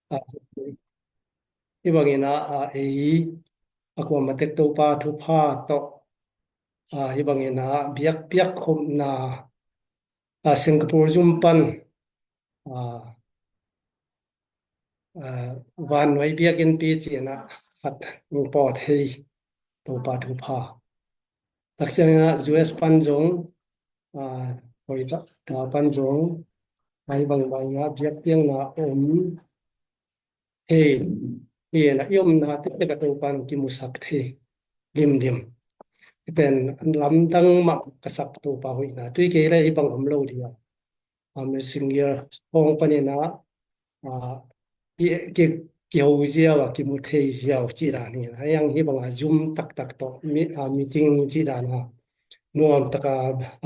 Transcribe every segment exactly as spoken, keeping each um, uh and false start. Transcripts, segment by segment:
Ah, hih bangin ah, ah, ei a kuamah tek Topa thupha tawh, ah, hih bangin ah biakpiak khopna, ah, Singapore zum pan, ah, ah, vannuai biakinnpi ci-in ah khat hong pawt hi. Topa thupha. Taksiang ah U S pan zong, ah, hoih tak, ah, pan zong, ah, hih bangbang ah biakpiakna om hi. Hi na, i omna tektek ah Topa in kimusak thei limlim. Hih pen lamdang mah ka sak, Topa hoihna. Tui kei le hih bang om lo ding a. Ah, messenger khawng panin ah, ah, ki, ki, kiho ziau a, kimu thei ziau cih dan hi. A yang hih bang a Zoom taktak tawh mi, ah, meeting cih dan a nuam taka,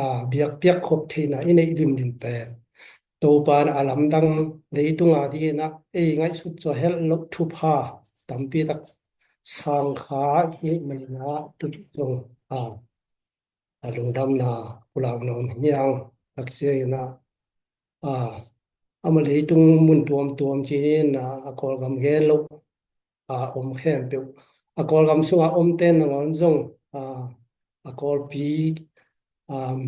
ah, biakpiak khop theihna i neih limlim pen Topa in a lamdang leitung a dingin ah ei ngaihsut suah helh loh thupha tampi tak sang kha i hih manin ah tu zong, ah, a lungdamna pulak nuam hi hang. Taksiang in ah, ah, amah leitung mun tuamtuam ci-in ah, a Kawlgam gen loh, ah, om khempeuh, a Kawlgam sungah omte nangawn zong, ah, a Kawlpi, ah,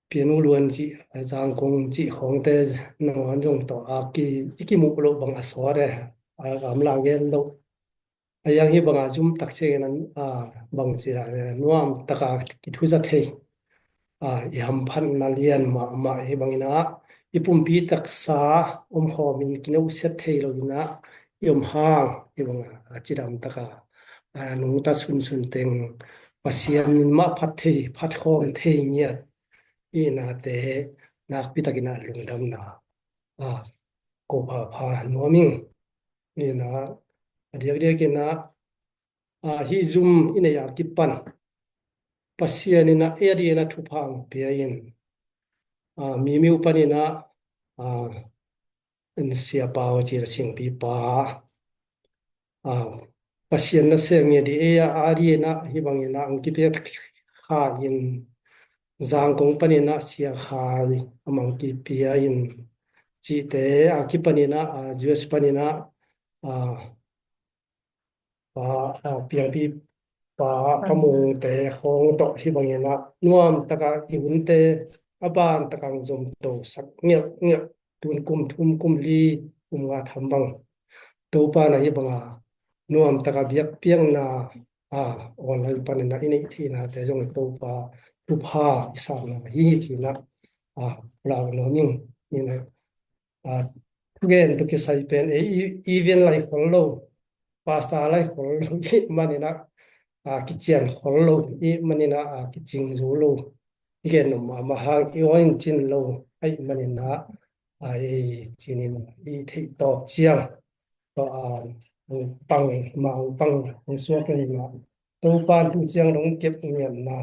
Pianu Luan cih, ah, Zangkong cih khawngte nangawn zong tawh, ah, ki, i kimuh loh bang a sawt e, ah, gamla gen loh. A yang hih bang a Zoom taksiang in ah, ah, bang ci dan, ah, nuam taka kithuza thei, ah, i hamphatna lian mahmah hih bangin ah i pumpi taksa omkhawmin kinawhsiat thei loin ah i om hang, hih bang a, ah, cidam taka, ah, nungta sunsun teng Pasian min mah phat thei, phat khawm thei ngiat i hihnate nakpi takin ah lungdamna, ah, ko pha pha nuam ing. Hi na, a diakdiakin ah, ah, hih Zoom i neih a kipan Pasian in ah ei a dingin ah thupha hong pia in, ah, Mimiu panin ah, ah, en Sia Pau ci a Singpi pa, ah, Pasian nasem ngiat ding, ei a dingin ah hih bangin ah hong kipia kha in, Zangkong panin ah Sia Khai amah hong kipia in cihte, a kipanin ah, ah, U S panin ah, ah, pa, ah, Piangpi pa, Pa Mungte khawng tawh hih bangin ah nuam taka i hunte a ban taka hong zomtosak ngelhngelh, tun kum thum, kum li, kum nga tham bang Topa in ah hih bang a nuam taka biakpiakna, ah, online panin ah i neih theihnate zong Topa thupha i sakna hi ci-in ah, ah, pulak nuam ing. Hi na, ah, thugen tawh kisai pen, eh, i, event lai khol lo, pastor lai khol lo i hih manin ah, ah, kician khol lo i hih manin ah, ah, kicing zo lo i gen nuam mahmah hang, i aw in cin lo ahih manin ah, ah, ei cinin i theih tawp ciang tawh, ah, pang, mang pang hong suak in ah, Topa in tu ciang dong kep ngiatna,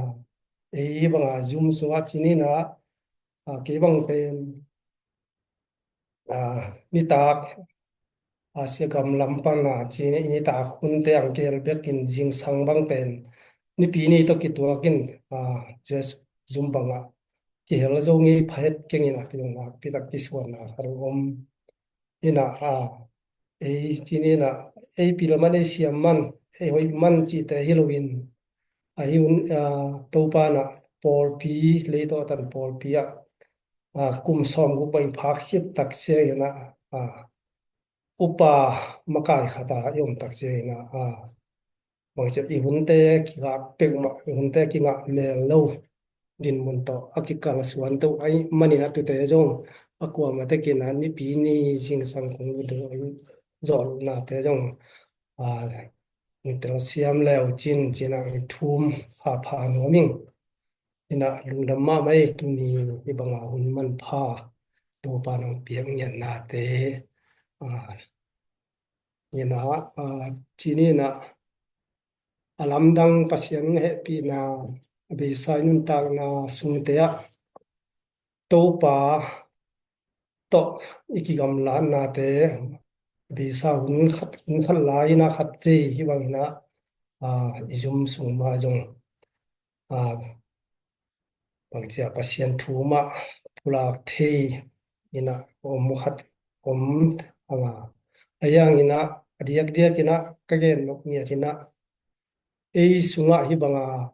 ei bang a Zoom sungah cinin ah, ah, kei bang pen, ah, nitak, ah, Sia Gam lam pan ah ci, nitak hunte ang kihel bekin zingsang bang pen Nipi ni tawh kituakin, ah, U S Zoom bang ah kihel zo ngei pha het keng in ah, kidong nakpi tak kisuanna khat om. Hi na, ah, ei cinin ah, ei pil man, ei siam man, ei hoih man cihte hi loin, ah, hih hun, ah, Topa in ah pawlpi, leitawh tan pawlpi ah, ah, kum sawmguk bang i phak khit taksiang in ah, ah, upa makai khat ah i om taksiang in ah, ah, bang ci a, i hunte kingak peuhmah, i hunte kingah mel lo dinmun tawh a kikalsuan to ahih manin ah tute zong a kuamah tekin ah Nipi ni zingsang kong lut ding, zawh lohnate zong, ah, hong telsiam le uh cin, cin ah hong thum pha pha nuam ing. Hi na, lungdam mahmah ei, tuni hih bang a hun manpha Topa in hong piak ngiatnate, ah, hi na, ah, cinin ah a lamdang Pasian hehpihna, a beisa i nuntakna sungte ah Topa tawh i kigamlatnate, beisa hun khat, hun khat lai-in ah khatvei hih bangin ah, ah, i Zoom sung mah zong, ah, bang ci a, Pasian thu mah pulak thei in ah om khat om hang a, A hiang inah, a diakdiak inah ka gen nop ngiat inah, ei sungah hih banga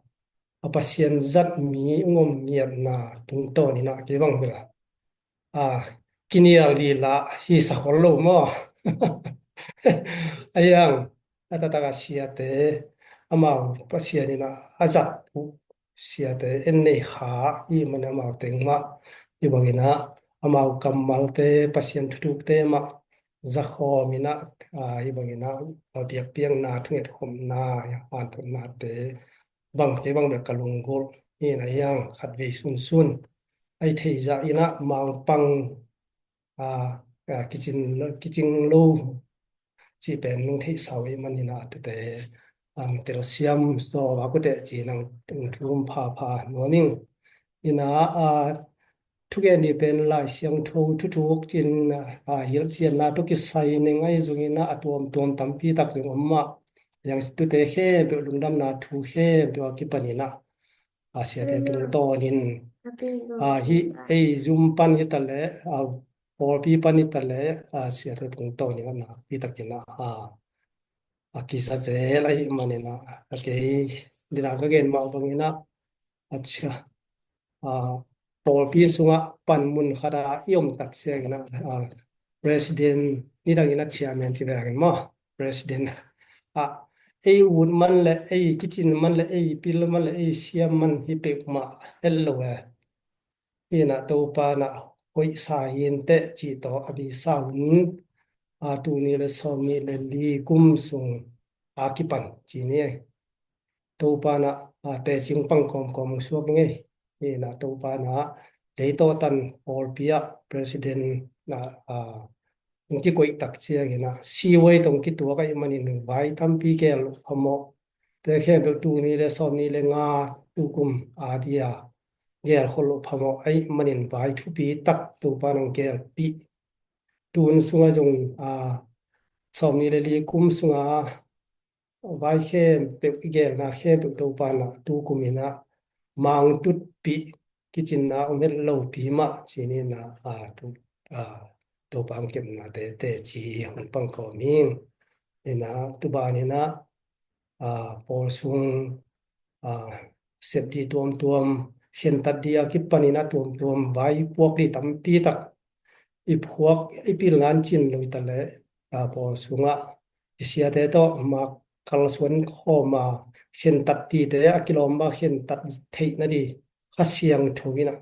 a Pasian zat mi ung om ngiatna tungtawn inah kei bang bel a kinial dila hi sa khol lo maw? A hiang a taktak a siate, amau Pasian inah a zat uh siate en nei kha i man amau teng mah i bang inah amau kammalte, Pasian thuthukte mah zakhawm inah, a, i bang inah a biakpiakna, thungetkhopna, hanthotnate bang kei bang bek ka lunggulh hi inah, a hiang khatvei sunsun a i theih zah inah mangpang, a, a, kicing, kicing lo cih pen nung theihsa uh i man inah tute, a, telsiam zaw a kuteh ci nang thum phapha nuam ing. Inah, a, thugen ni pen Lai Siangtho thuthuk cin, a, hilhcianna tawh kisai ning ahi zong inah a tuamtuam tampi tak zong om mah. Yang tute khempeuh lungdamna thu khempeuh a kipan inah, a, siate tungtawnin, a, hih ei zum pan hi ta leh, a, pawlpi pan hi ta leh, a, siate tungtawnin a nakpi takin a, a, a kisa zel ahi man inah, a kei dina ka gen mah bang inah, a cia, a, pawlpi sungah panmun khat a i om tak ciang inah, a, president, nidang inah chairman ci bek in maw, president, a, ei ut man le ei kicin man le ei pil man le ei siam man hi peuhmah et lo e. Hi inah Topa inah hoihsa hi inteh cih tawh a bisa hun, a, tul nih le sawmnih le li kum sung a kipan ci ni. Topa inah, a, teci pang kawmkawm suak ngei. Hi inah Topa inah leitawh tan pawlpi ah president, a, a, hong kikoih tak ciang inah siwai tawh hong kituak ahi manin vai tampi gel loh phamawh. Te khempeuh tul nih le sawmnih le nga tukum a dia gel khol loh phamawh ahi manin vai thupi tak Topa in hong gelpih. Tun sungah zong, a, sawmnih le li kum sungah vai khempeuh i gelna khempeuh Topa inah tukum inah mangtutpih kicinna om het lopi mah ci ni inah, a, tu, a, Topa hong kepnate teci hong pang kawm ing. Inah tuban inah, a, pawl sung, a, sep di tuamtuam, khentat di a kipan inah tuamtuam vai puak di tampi tak i phuak i pilna in cin lo hi ta leh, a, pawl sungah i siate tawh mak kalsuan khawm a, khentat dite a kilawm a khentat theihna di Kha Siangtho inah,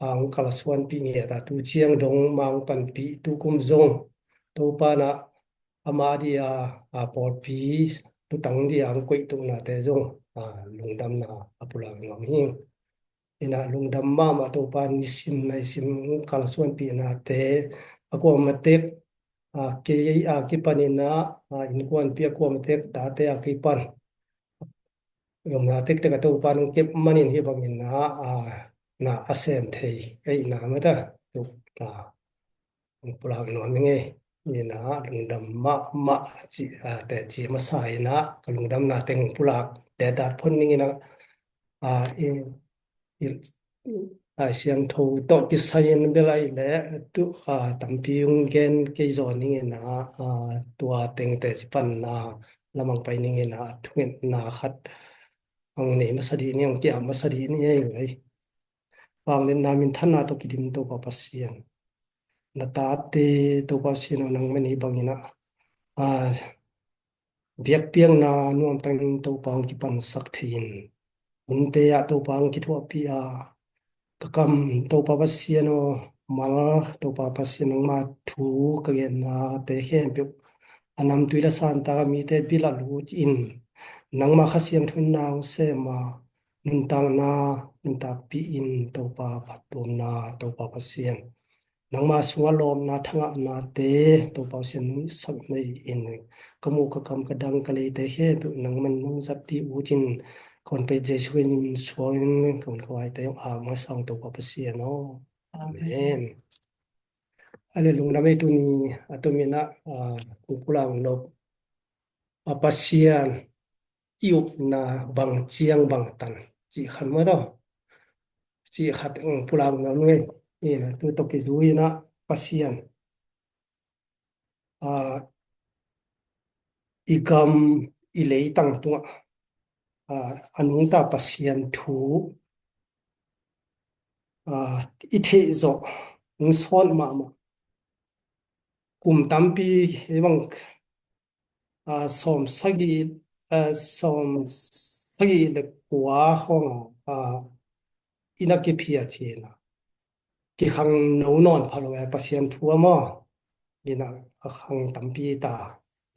a, hong kalsuanpih ngiat a, tu ciang dong mah hong panpih, tukum zong Topa inah amah dia, a, pawlpi lutang dia hong koih tuhnate zong, a, lungdamna a pulak nuam hi ing. Inah lungdam mahmah Topa nisim naisim kalsuanpihnate a kuamatek, a, kei a kipan inah, a, innkuanpih a kuamatek tate a kipan i omna tektek a Topa in hong kep manin hih bangin a, a, na a sem thei ei na mata tuk, a, hong pulak nuam ing ei. Inah lungdam mahmah ci, a, teci masa inah ka lungdamna teng pulak detdat phot ning inah, a, i, i, Lai Siangtho tawh kisai in bel ahih leh tu, a, tampi hong gen kei zaw ning inah, a, tua teng teci panna lamang pai ning inah thungetna khat hong nei masa dih ni, hong kiam masa dih ni ei. Vangliatna minthanna tawh kidim Topa Pasian, na tate Topa Pasian aw, nangmah in hih bangin a, a, biakpiakna nuamtakin Topa hong kipansak thei in, hunte ah Topa hong kithuahpih a, ka kam Topa Pasian aw, mal Topa Pasian nangma thu ka gennate khempeuh a namtui le santa ka mite bil ah lut in, nangma Kha Siangtho in na hong sem a, nuntakna nuntakpih in Topa, phattuamna Topa Pasian, nangma sungah lawpna thangahnate Topa Pasian nuihsak nei in, ka muh ka kam ka dang ka leite khempeuh nangman nong zat dih ut in, ka honpei Jesu in suang in ka hun ka vaite hong ap masa ung Topa Pasian aw. Amen. Ale lungdam ei, tuni a tomin a, a, kong pulak nop a, Pasian i upna bang ciang bang tan cih khat maw taw, cih khat, um, pulak nuam ing ei. Inah tu tawh kizui inah Pasian, a, i gam, i leitang tungah, a, a nungta Pasian thu, a, i theih zawh hong sawt mahmah. Kum tampi hi bang, a, sawm sagih, a, sawm sagih le kua khawng a, a, ina kipia cina kikhang no nawn pha lo e, Pasian thu a maw? Ina a khang tampi ta,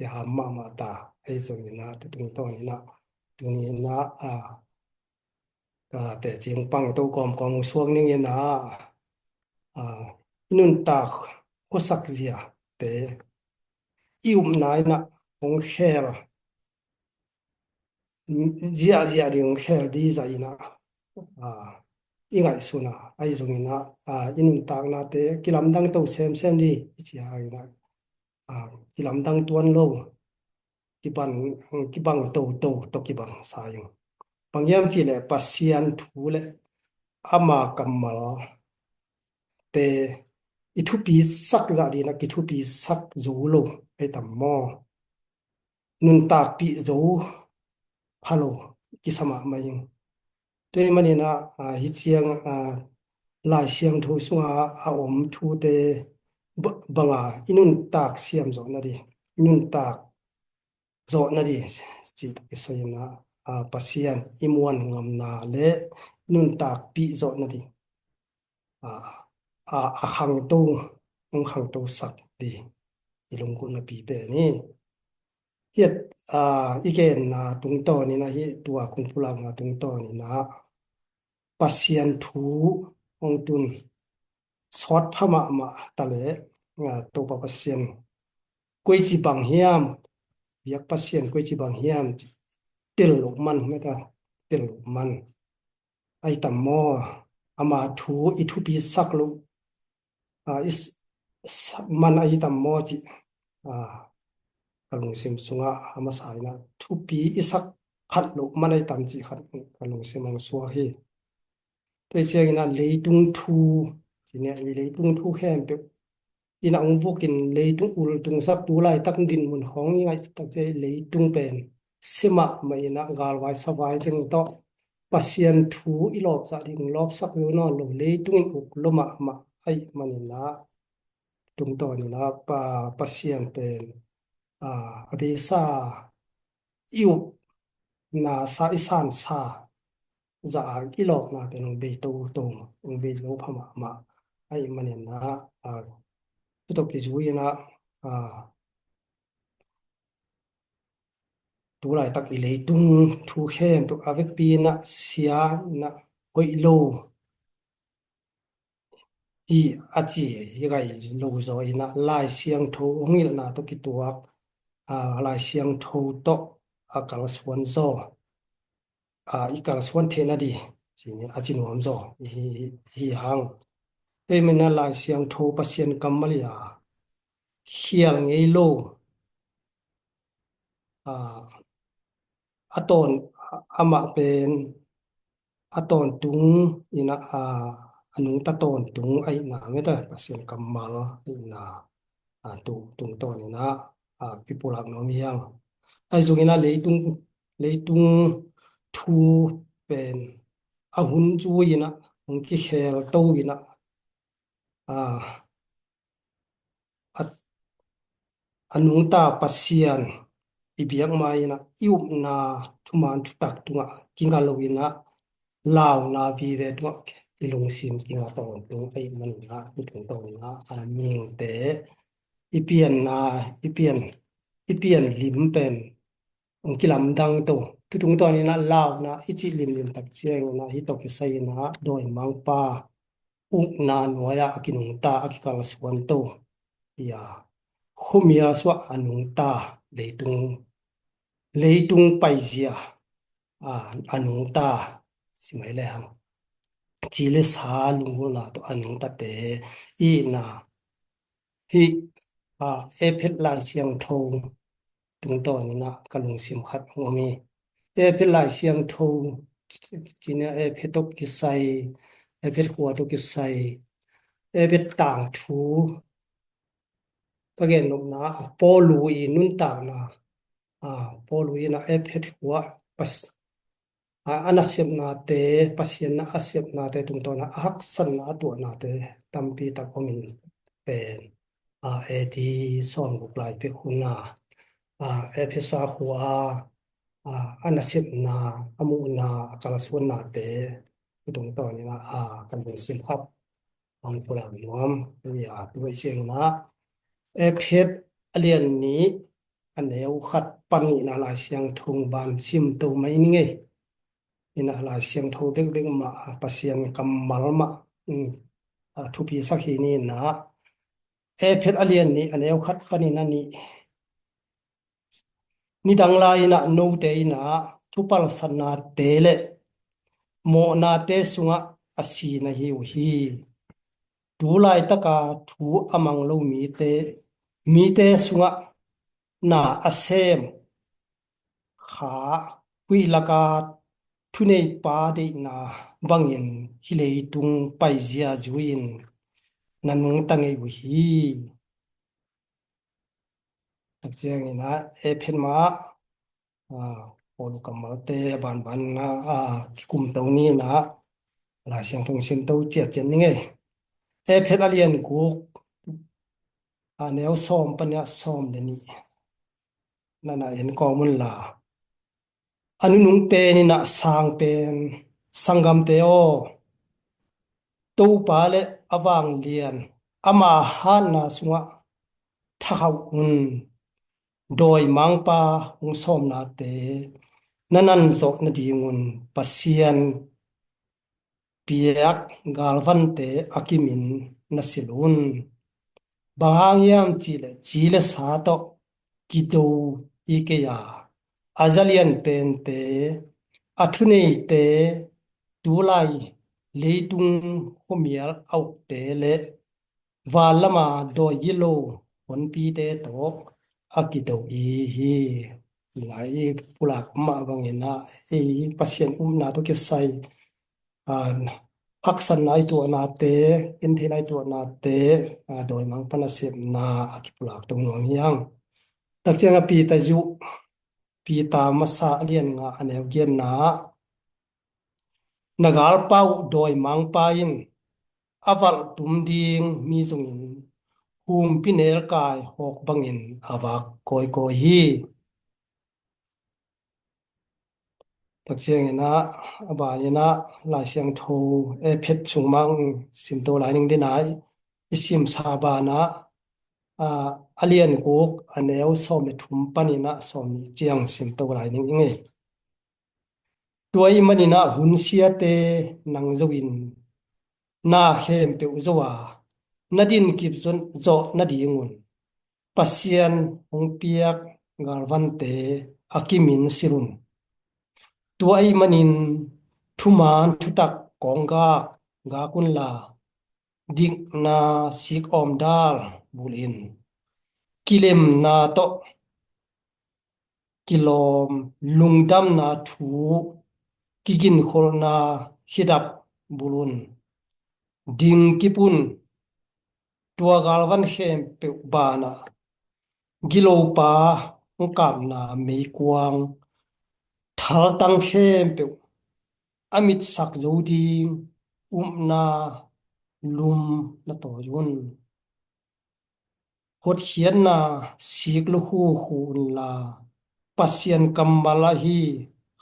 i ham mahmah ta. Ahi zong ina tutung tawn ina, tuni ina, a, ka teci pang to kawmkawm suak ning ina, a, i nuntak khuasak zia te i upna ina hong khel ziahziah ding hong khel di zah ina, a, i ngaihsun a, ahi zong ina, a, i nuntaknate kilamdang to semsem di i ci a ina, a, kilamdang tuan lo, kibang, kibang toto tawh kibang sa ing. Bang hiam cih leh Pasian thu le ama kammal te i thupi sak zah dina kithupi sak zo lo ei tam maw? Nuntakpih zo pha lo kisa mahmah ing. Tua hi manin a, a, hi ciang, a, Lai Siangtho sunga a om thute ba-, banga i nuntak siam zawh nading, i nuntak zawh nading cih tawh kisai ina, a, Pasian i muan ngamna le nuntakpih zawh nading, a, a, a khangto, hong khangto sak ding i lunggulhna pi pen hi. Hiat, a, i genna tungtawn ina hi, tua kong pulakna tungtawn ina Pasian thu hong tun sawt pha mahmah ta le, a, Topa Pasian koici bang hiam, biak Pasian koici bang hiam, tel lo man, meta tel lo man. Ai tam maw, ama thu i thupi sak lo, a, i s-, s-, man ai tam maw cih, a, ka lungsim sungah a masa ina thupi i sak khat lo man ai tam cih khat ka lungsim hong suak hi. Tua ciang ina leitung thu, ci nia, i leitung thu khempeuh ina hong vukin leitung ul tungsak tu laitak dinmun khawng i ngaihsut tak ciang leitung pen si mahmah ina galvai savai ding tawh Pasian thu i lawpsak ding lawpsak lo nawn lo, leitung in uk lo mahmah ahi manin a, tungtawn ina Pa, Pasian pen, a, a beisa i upna sa, i sansa zah a i lawpna pen hong bei toto, hong bei lo pha mahmah ahi manin a, a, tu tawh kizui ina, a, tu laitak i leitung thu khempeuh a vekpi ina sia ina hoih lo hi a ci hi ngai lo zaw ina Lai Siangtho hong hilhna tawh kituak, a, Lai Siangtho tawh a kalsuan zaw, a, i kalsuan theih nading ci ni a ci nuam zaw hi, hi, hi hang. Tua hi manin a Lai Siangtho Pasian kammal hi a khial ngei lo, a, a tawn, amah pen a tawntung ina, a, a nungta tawntung ahihna meta Pasian kammal ahihna, a, tu, tungtawn ina, a, kipulak nuam hi hang. Ahi zong ina leitung, leitung thu pen a hun zui ina hong kikhel to ina, a, a, a nungta Pasian i biak ma ina i upna thuman thutak tungah kinga lo ina launa vive tungah i lungsim kinga tawntung ahih manin a, i tungtawn ina a mihingte i pianna, i pian, i pian lim pen hong kilamdang to. Tu tungtawn ina launa i cih limlim tak ciang ina hi tawh kisai ina dawimangpa ukna nuai-ah a kinungta, a kikalsuan to. Ia, khuamial suah a nungta, leitung, leitung paizia, a, a nungta, simai le hang, ci le sa lunggulhna tawh a nungtate ina hi, a, Efet Lai Siangtho tungtawn ina ka lungsim khat hong om hi. Efet Lai Siangtho ci nia Efet tawh kisai, Efet khua tawh kisai, Efet tangthu ka gen nopna, Paulu i nuntakna Paul in a Efesa khua-ah a nasepnate, Pasian na a sepnate tungtawn a haksatna a tuahnate tampi tak om in pen, A D sawm guk lai pek hun a Efesa khua a nasepna, a muhna, a kalsuannate tungtawn in a kan sim khat ang pulak nuam. Tua i ciangin a Efesa a lian nih a neu khat pan in a Lai Siangtho ban sim to mai ni ngei. In a Lai Siangtho bekbek mah, Pasian kammal mah thupi sak hi ni. In a Efesa a lian nih a neu khat pan in a nih. Nidang lai in a note in a thupalsatnate le mawhnate sungah a si na hi uh hi. Tu laitaka thu a mang lo mite, mite sungah na a sem Kha, huih laka thuneipa deihna bangin hih leitung paizia zui-in na nungta ngei uh hi. Takciangin a Efesa mah, Paul kammalte a banban a kikum to ni. In a Lai Siangtho sim to ciatciat ni ngei. Efesa a lian guk a neu sawm pan a sawm le nih na na en kawm unla. A nunung pen in a sang pen, sanggamte aw, Topa le a vanglian ama hatna sungah thakhauh un. Dawimangpa hong sawmnate na nan zawh nadingun Pasian piak galvante a kimin na silh un. Bang hang hiam cihleh ci le sa tawh kido i kei a, a zalian pente, a thuneite, tulai leitung khuamial a ukte le vanlama dawi gilo honpite tawh a kido i hi. Nai i pulak mah bangin a, i Pasian upna tawh kisai haksatna i tuahnate, entheihna i tuahnate, dawimangpa nasepna a kipulak to nuam hi hang. Takciang a Peter zuh, Peter masa a lian nga a neu giatna, na galpa uh dawimangpa in a valh tum ding mi zongin humpi nelkai hawk bangin a vak kawikawi hi. Takciangin a, a banin a Lai Siangtho Efesa sung mang sim to lai ning. Dinai i simsa banah a lian guk a neu sawm le thum panin a sawm nih ciang sim to lai ning i ngei. Tua ahih manin a hun siate nang zo in na khempeuh zo a, na dinkip zawh nadingun Pasian hong piak galvante a kimin silh un. Tua ahih manin thuman thutak kawnggak gak unla, dikna sik awmdal bul in, kilemna tawh kilawm lungdamna thu, kiginkholhna khidap bul un. Dingkip un. Tua galvan khempeuh banah gilopa hong kapna meikuang, thaltang khempeuh a mitsak zo ding upna lum na tawi un. Hotkhiatna sik lukhu khu unla, Pasian kammal ahi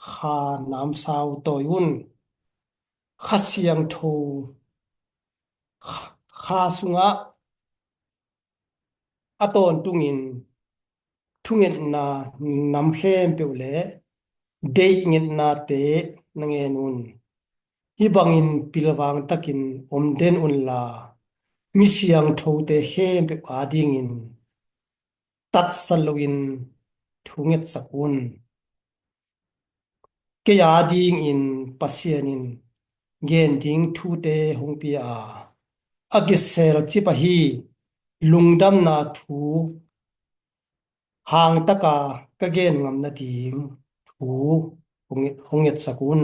Kha namsau tawi un. Kha Siangtho, Kha, Kha sungah a tawntungin thungetna nam khempeuh le deihngetnate na ngen un. Hih bangin pilvang takin om den unla, mi siangthote khempeuh adingin tatsa loin thungetsak un. Kei adingin Pasian in gen ding thute hong pia a, a kiselcip ahi lungdamna thu hangtaka ka gen ngam nading thu hong, hong ngetsak un.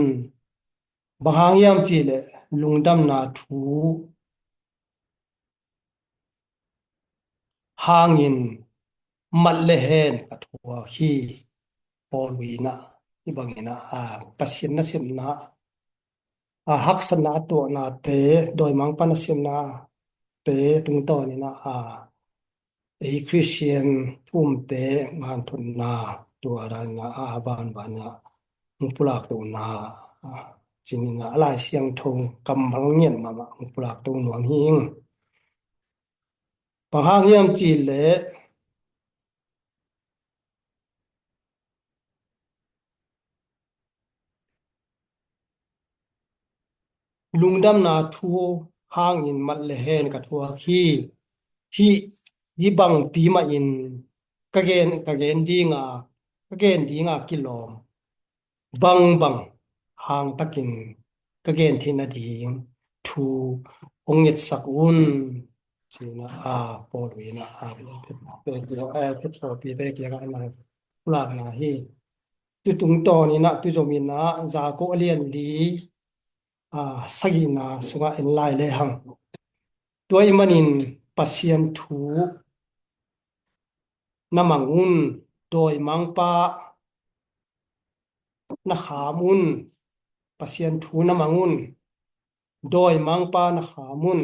Bang hang hiam cihleh lungdamna thu hangin mat le hen ka thuak hi. Paul in ah hih bangin ah, a, Pasian nasepna, a, haksatna a tuahnate, dawimangpa nasepnate tungtawn in ah, a, ei Khristian thu umte nganthotna tua dan in ah, a, banban in ah hong pulaktohna, a, ci-in ah, a, Lai Siangtho kammal ngiat mahmah hong pulakto nuam hi ing. Bang hang hiam cih leh lungdamna thu hangin mat le hen ka thuak hi. Hih, hih bangpi mahin ka gen, ka gen dinga, ka gen dinga kilawm bangbang hangtakin ka gen theih nading thu hong ngetsak un, ci-in ah, a, Paul in ah, a, Petro, a, Petro, Peter kiangah a na pulakna hi. Tu tungtawn in ah, tu zom in ah, Jakob a lian li, a, sagihna sungah en lai lehang, tua ahih manin Pasian thu na mang un, dawimangpa na kham un, Pasian thu na mang un, dawimangpa na kham un.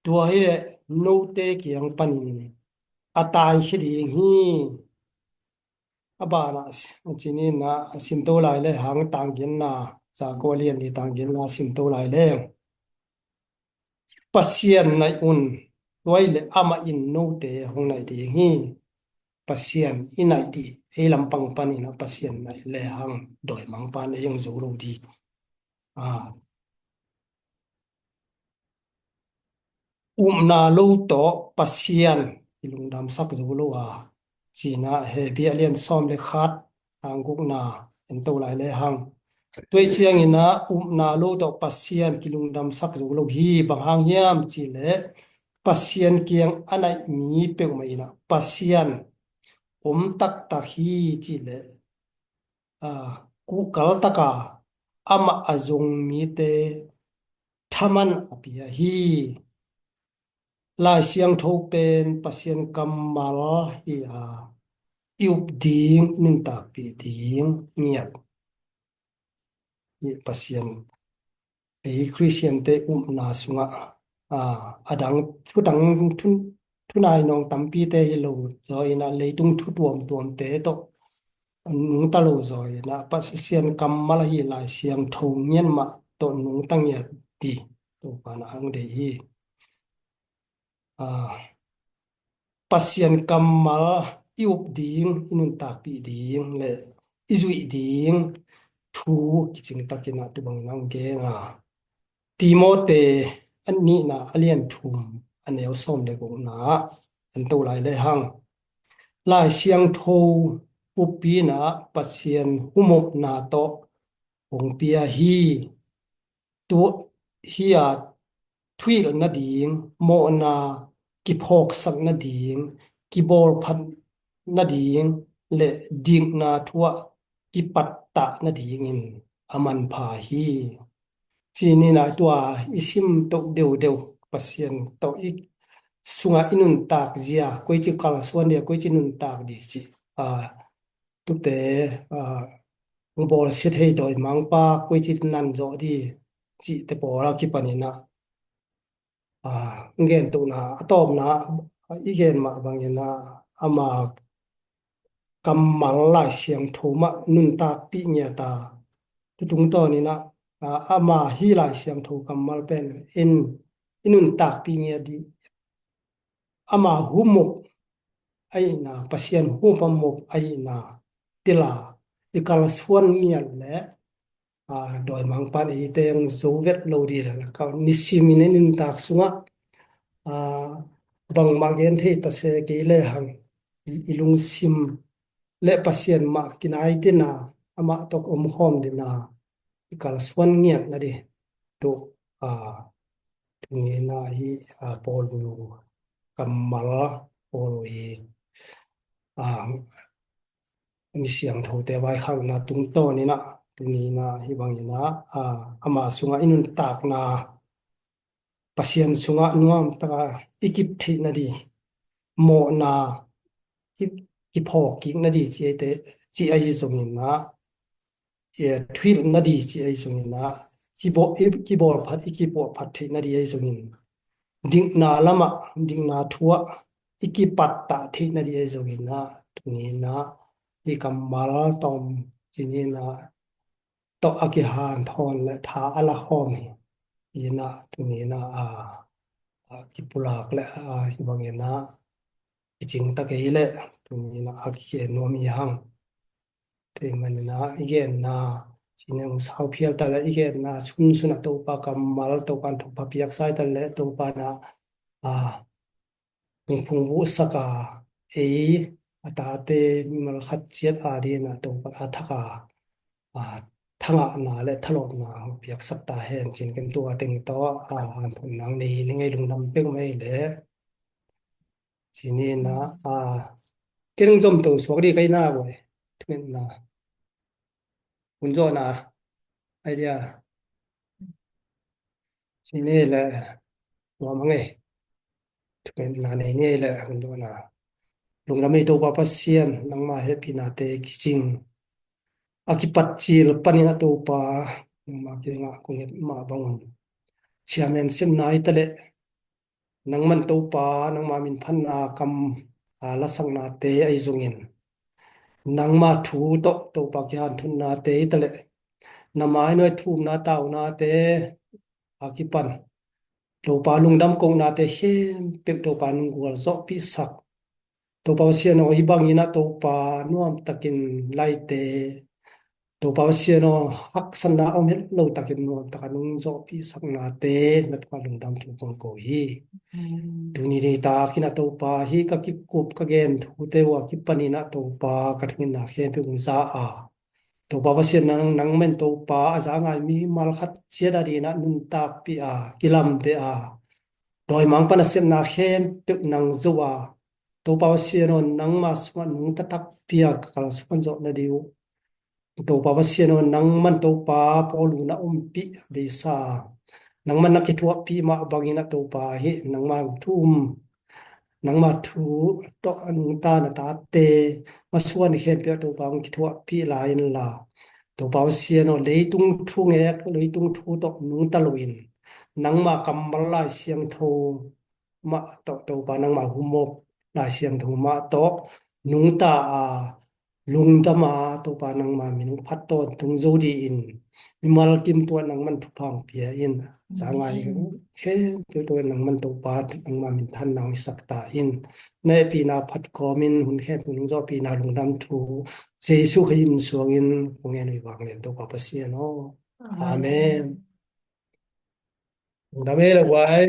Tua hi leh note kiang panin a taikhia ding hi. A banah, a, ci-in ah, a, simto lai lehang tanggenna, Jakob a lian li tanggenna simto lai leng, Pasian naih un, tua hi leh amah in note hong naih ding hi. Pasian i naih ding, ei lampang panin ah Pasian naih lehang dawimangpa na hong zo lo ding. A, upna lo tawh Pasian kilungdamsak zo lo a, ci-in ah Hebru a lian sawm le khat, tang gukna en to lai lehang. Tua hi ciangin ah upna lo tawh Pasian kilungdamsak zo lo hi. Bang hang hiam cih leh Pasian kiang a naih mi peuhmah in ah Pasian om taktak hi cih leh, a, kuhkal taka amah a zong mite thaman a pia hi. Lai Siangtho pen Pasian kammal hi a, i up ding, i nuntakpih ding ngiat hi. Pasian, ei Khristiante upna sungah, a, a dang thutang thun, thunai nawng tampite hi lo zaw in ah, leitung thu tuamtuamte tawh nungta lo zaw in ah, Pasian kammal ahi Lai Siangtho ngiat mah tawh nungta ngiat ding Topa in ah hong deih hi. A, Pasian kammal i up ding, i nuntakpih ding le i zuih ding thu kicing takin ah tu bangin hong gen a, Timote a nihna a lian thum a neu sawm le gukna ah en to lai lehang, Lai Siangtho upna Pasian humopna tawh hong pia hi. Tua hi a, thuhilh nading, mawhna kiphawksak nading, kibawlphat nading le dikna thu ah kipattah nadingin a manpha hi. Ci-in ah tua i sim toh deuhdeuh, Pasian tawh i sungah i nuntak zia, koici kalsuan dia, koici nuntak di cih, a, tute, a, bawlsia thei dawimangpa koici nan zawh di cihte pawl a kipanin ah, a, ngen tohna a tawpna, a, i gen mah bangin ah, ama kammal Lai Siangtho mah nuntakpih ngiat a, tu tungtawnin ah, a, ama hi Lai Siangtho kammal pen in i nuntakpih ngiat dih. Ama humop ahihna, Pasian humop a mop ahihna tila i kalsuan ngiat leh, a, dawimangpan eite hong zo vet lo dih leh, ka nisimin i nuntak sungah, a, bangmah gen thei ta se kei lehang, i, i lungsim le Pasian mah kinai dina, amah tawh omkhawm dina i kalsuan ngiat nading tu, a, tuni in ah hih, a, Paul kammal, Paul i, a, mi siangthote vaikhakna tungtawnin ah tuni in ah hih bangin ah, a, ama sungah i nuntakna, Pasian sungah nuamtaka i kip theih nading, mawhna i kiphawk kik nading ci ahi te, ci ahi zongin ah, eh, thuhilh nading ci ahi zongin ah, i bawl, i, kibawl phat, i kipuah phat theih nading ahi zongin, dikna lamah, dikna thu ah i kipattah theih nading ahi zongin ah, tuni-in ah, i kammal tawm ci-in ah, tawh a kihanthawn le tha a la khawm hi. Hi-in ah, tuni-in ah, a, a kipulak le, a, hi bangin ah, i cingta kei leh, tuni-in ah, a kigen nuam hi hang. Tua ahih manin ah, i genna, ci-in ah hong sau phial ta leh, i genna sunsun ah Topa kammal, Topa in thupha piaksa ta leh, Topa in ah, a, hong phungvuhsak a, ei, a tate, mimal khat ciat adingin ah Topa a thak a, a, thangahna le thalawpna hong piaksak ta hen, ci-in ken tua teng tawh, a, hanthawn nang nei, nei ngei lungdam peuhmah hi leh. Ci-in ah, a, ken zom to suak ding ka hi na, boi. Thungetna. Hun zawhna. Idea. Ci-in ah le, nuam hang e. Thungetna nei ni le, hun zawhna. Lungdam ei Topa Pasian, nangma hehpihnate kicing. A kipat cil panin ah Topa, nangma kiangah kong nget mah bangun. Chairman sepna hi ta leh, nangman Topa, nangma minphatna kam, a, lasaknate ahi zongin, nangma thu tawh Topa kihanthawnate hi ta leh, na mai nuai thumna taunate a kipan Topa lungdam kohnate khempeuh Topa nong gualzawhpihsak. Topa Pasian aw, hih bangin ah Topa nuamtakin laite, Topa Pasian aw, haksatna a om het lo takin nuamtakin nong zawhpihsaknate na tungah lungdam thu kong ko hi. Amen. Tuni ni takin ah Topa, hih ka kikup ka gen thute uh a kipanin ah Topa, ka thungetna khempeuh hong za a, Topa Pasian nang, nangman Topa a za ngai mimal khat ciat adingin ah nuntakpih a, kilambeh a, dawimangpa nasepna khempeuh nang zo a, Topa Pasian aw, nangma sungah nungta takpi a ka kalsuan zawh nading uh, Topa Pasian aw, nangman Topa Paul uh na ompih a beisa, nangman na kithuahpih mah bangin ah Topa, hih nangma thu um, nangma thu tawh a nungta na tate masuan khempeuh ah Topa hong kithuahpih lai inla, Topa Pasian aw, leitung thu ngek, leitung thu tawh nungta loin, nangma kammal Lai Siangtho mah tawh, Topa nangma humop Lai Siangtho mah tawh nungta a, lungdam a, Topa nangma min hong phat tawntung zo dingin, mimal kim tungah nangman thupha hong pia in, za ngai khempeuh tungah nangman Topa nangma minthanna hong hisak ta in, na hehpihna phat kawmin hun khempeuh nong zawhpihna lungdam thu Jesuh Khrih min suangin kong ngen uh hi vanglian Topa Pasian aw. Amen. Amen. Lungdam ei le guai.